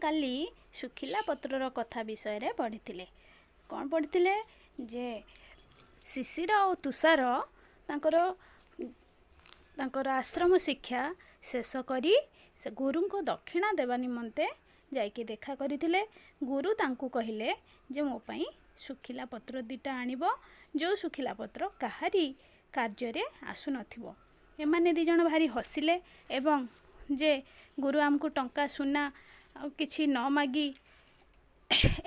କାଲି ଶୁଖିଲା ପତ୍ରର କଥା ବିଷୟରେ ପଢ଼ିଥିଲେ। କ'ଣ ପଢ଼ିଥିଲେ ଯେ ଶିଶିର ଓ ତୁଷାର ତାଙ୍କର ଆଶ୍ରମ ଶିକ୍ଷା ଶେଷ କରି ସେ ଗୁରୁଙ୍କ ଦକ୍ଷିଣା ଦେବା ନିମନ୍ତେ ଯାଇକି ଦେଖା କରିଥିଲେ। ଗୁରୁ ତାଙ୍କୁ କହିଲେ ଯେ ମୋ ପାଇଁ ଶୁଖିଲା ପତ୍ର ଦୁଇଟା ଆଣିବ, ଯେଉଁ ଶୁଖିଲା ପତ୍ର କାହାରି କାର୍ଯ୍ୟରେ ଆସୁନଥିବ। ଏମାନେ ଦୁଇ ଜଣ ଭାରି ହସିଲେ ଏବଂ ଯେ ଗୁରୁ ଆମକୁ ଟଙ୍କା, ସୁନା ଆଉ କିଛି ନ ମାଗି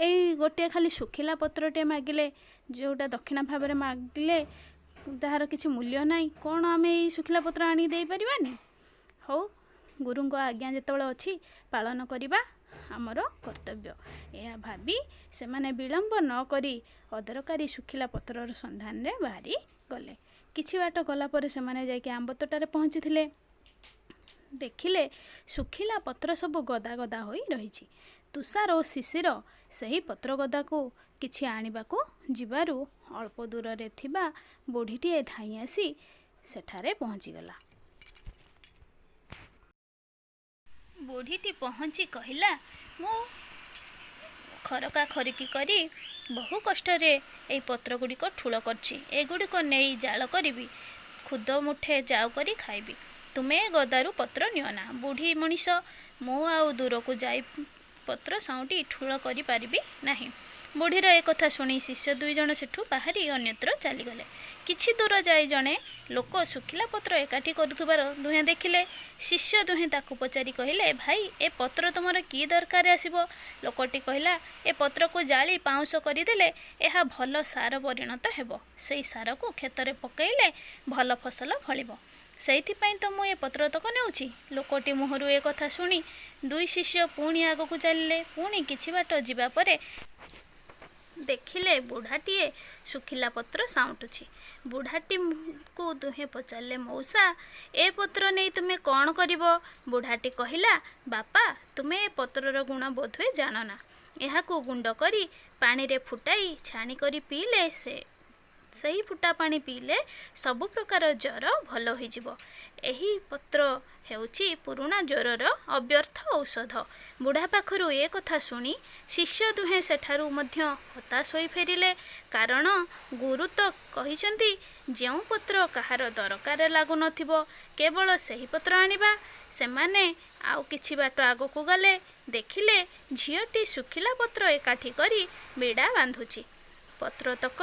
ଏଇ ଗୋଟିଏ ଖାଲି ଶୁଖିଲା ପତ୍ରଟିଏ ମାଗିଲେ, ଯେଉଁଟା ଦକ୍ଷିଣା ଭାବରେ ମାଗିଲେ ଯାହାର କିଛି ମୂଲ୍ୟ ନାହିଁ। କ'ଣ ଆମେ ଏଇ ଶୁଖିଲା ପତ୍ର ଆଣିକି ଦେଇପାରିବାନି? ହଉ, ଗୁରୁଙ୍କ ଆଜ୍ଞା ଯେତେବେଳେ ଅଛି, ପାଳନ କରିବା ଆମର କର୍ତ୍ତବ୍ୟ। ଏହା ଭାବି ସେମାନେ ବିଳମ୍ବ ନ କରି ଅଦରକାରୀ ଶୁଖିଲା ପତ୍ରର ସନ୍ଧାନରେ ବାହାରି ଗଲେ। କିଛି ବାଟ ଗଲା ପରେ ସେମାନେ ଯାଇକି ଆମ୍ବ ତୋଟାରେ ପହଞ୍ଚିଥିଲେ। ଦେଖିଲେ ଶୁଖିଲା ପତ୍ର ସବୁ ଗଦା ଗଦା ହୋଇ ରହିଛି। ତୁଷାର ଓ ଶିଶିର ସେହି ପତ୍ର ଗଦାକୁ କିଛି ଆଣିବାକୁ ଯିବାରୁ ଅଳ୍ପ ଦୂରରେ ଥିବା ବୁଢ଼ୀଟିଏ ଧାଇଁ ଆସି ସେଠାରେ ପହଞ୍ଚିଗଲା। ବୁଢ଼ୀଟି ପହଞ୍ଚି କହିଲା, ମୁଁ ଖରକା ଖରିକି କରି ବହୁ କଷ୍ଟରେ ଏଇ ପତ୍ରଗୁଡ଼ିକ ଠୁଳ କରିଛି। ଏଗୁଡ଼ିକ ନେଇ ଜାଳ କରିବି, ଖୁଦ ମୁଠେ ଜାଉ କରି ଖାଇବି। ତୁମେ ଏ ଗଦାରୁ ପତ୍ର ନିଅନା। ବୁଢ଼ୀ ମଣିଷ ମୁଁ, ଆଉ ଦୂରକୁ ଯାଇ ପତ୍ର ସାଉଁଟି ଠୁଳ କରିପାରିବି ନାହିଁ। ବୁଢ଼ୀର ଏ କଥା ଶୁଣି ଶିଷ୍ୟ ଦୁଇ ଜଣ ସେଠୁ ବାହାରି ଅନ୍ୟତ୍ର ଚାଲିଗଲେ। କିଛି ଦୂର ଯାଇ ଜଣେ ଲୋକ ଶୁଖିଲା ପତ୍ର ଏକାଠି କରୁଥିବାର ଦୁହେଁ ଦେଖିଲେ। ଶିଷ୍ୟ ଦୁହେଁ ତାକୁ ପଚାରି କହିଲେ, ଭାଇ, ଏ ପତ୍ର ତୁମର କି ଦରକାରରେ ଆସିବ? ଲୋକଟି କହିଲା, ଏ ପତ୍ରକୁ ଜାଳି ପାଉଁଶ କରିଦେଲେ ଏହା ଭଲ ସାର ପରିଣତ ହେବ। ସେଇ ସାରକୁ କ୍ଷେତରେ ପକାଇଲେ ଭଲ ଫସଲ ଫଳିବ। ସେଇଥିପାଇଁ ତ ମୁଁ ଏ ପତ୍ରତକ ନେଉଛି। ଲୋକଟି ମୁହଁରୁ ଏ କଥା ଶୁଣି ଦୁଇ ଶିଷ୍ୟ ପୁଣି ଆଗକୁ ଚାଲିଲେ। ପୁଣି କିଛି ବାଟ ଯିବା ପରେ ଦେଖିଲେ ବୁଢ଼ାଟିଏ ଶୁଖିଲା ପତ୍ର ସାଉଁଟୁଛି। ବୁଢ଼ାଟିକୁ ଦୁହେଁ ପଚାରିଲେ, ମଉସା, ଏ ପତ୍ର ନେଇ ତୁମେ କ'ଣ କରିବ? ବୁଢ଼ାଟି କହିଲା, ବାପା, ତୁମେ ଏ ପତ୍ରର ଗୁଣ ବୋଧହୁଏ ଜାଣନା। ଏହାକୁ ଗୁଣ୍ଡ କରି ପାଣିରେ ଫୁଟାଇ ଛାଣି କରି ପିଇଲେ, ସେହି ଫୁଟା ପାଣି ପିଇଲେ ସବୁ ପ୍ରକାର ଜ୍ୱର ଭଲ ହୋଇଯିବ। ଏହି ପତ୍ର ହେଉଛି ପୁରୁଣା ଜ୍ୱରର ଅବ୍ୟର୍ଥ ଔଷଧ। ବୁଢ଼ା ପାଖରୁ ଏ କଥା ଶୁଣି ଶିଷ୍ୟ ଦୁହେଁ ସେଠାରୁ ମଧ୍ୟ ହତାଶ ହୋଇ ଫେରିଲେ। କାରଣ ଗୁରୁ ତ କହିଛନ୍ତି, ଯେଉଁ ପତ୍ର କାହାର ଦରକାରରେ ଲାଗୁନଥିବ, କେବଳ ସେହି ପତ୍ର ଆଣିବା। ସେମାନେ ଆଉ କିଛି ବାଟ ଆଗକୁ ଗଲେ। ଦେଖିଲେ ଝିଅଟି ଶୁଖିଲା ପତ୍ର ଏକାଠି କରି ବିଡ଼ା ବାନ୍ଧୁଛି। ପତ୍ରତକ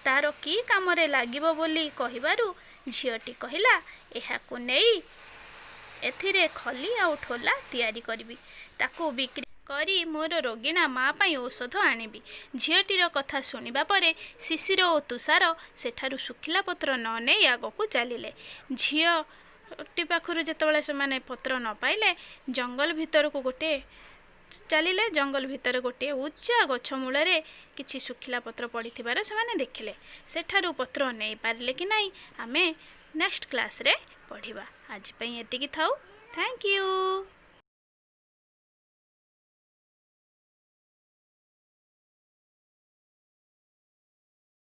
ତାର କି କାମରେ ଲାଗିବ ବୋଲି କହିବାରୁ ଝିଅଟି କହିଲା, ଏହାକୁ ନେଇ ଏଥିରେ ଖଲି ଆଉ ଠୋଲା ତିଆରି କରିବି। ତାକୁ ବିକ୍ରି କରି ମୋର ରୋଗିଣା ମା ପାଇଁ ଔଷଧ ଆଣିବି। ଝିଅଟିର କଥା ଶୁଣିବା ପରେ ଶିଶିର ଓ ତୁଷାର ସେଠାରୁ ଶୁଖିଲା ପତ୍ର ନ ନେଇ ଆଗକୁ ଚାଲିଲେ। ଝିଅଟି ପାଖରୁ ଯେତେବେଳେ ସେମାନେ ପତ୍ର ନ ପାଇଲେ, ଜଙ୍ଗଲ ଭିତରକୁ ଗୋଟିଏ ଚାଲିଲେ। ଜଙ୍ଗଲ ଭିତରେ ଗୋଟିଏ ଉଚ୍ଚା ଗଛ ମୂଳରେ କିଛି ଶୁଖିଲା ପତ୍ର ପଡ଼ିଥିବାର ସେମାନେ ଦେଖିଲେ। ସେଠାରୁ ପତ୍ର ନେଇପାରିଲେ କି ନାହିଁ, ଆମେ ନେକ୍ସଟ କ୍ଲାସ୍ରେ ପଢ଼ିବା। ଆଜି ପାଇଁ ଏତିକି ଥାଉ। Thank you.